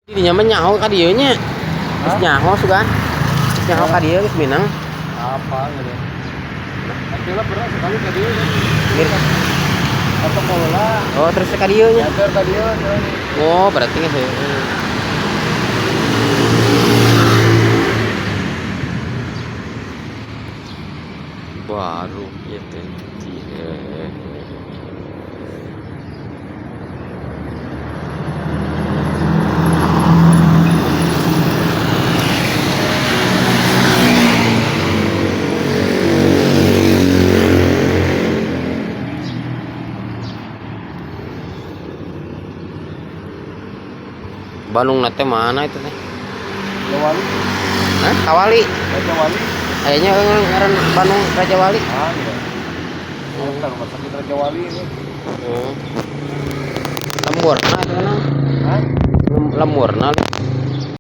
Di mah nyaho ka dieu nya. Geus nyaho sugan. Geus nyaho ka dieu geus minang. Apa gitu. Nanti lah pernah sekali ke dia kan. Mir. Atau kalau lah. Oh, terus ka dieu nya. Nyater ke dia. Oh, berarti geus baru ya teh. Bandung nate mana itu teh? Wali. Hah? Kawali. Raja Wali. Kayaknya ngaran Bandung Raja Wali. Ah, iya. Rumah sakit Raja Wali ini. Lemburna itu mana? Hah? Lemburna.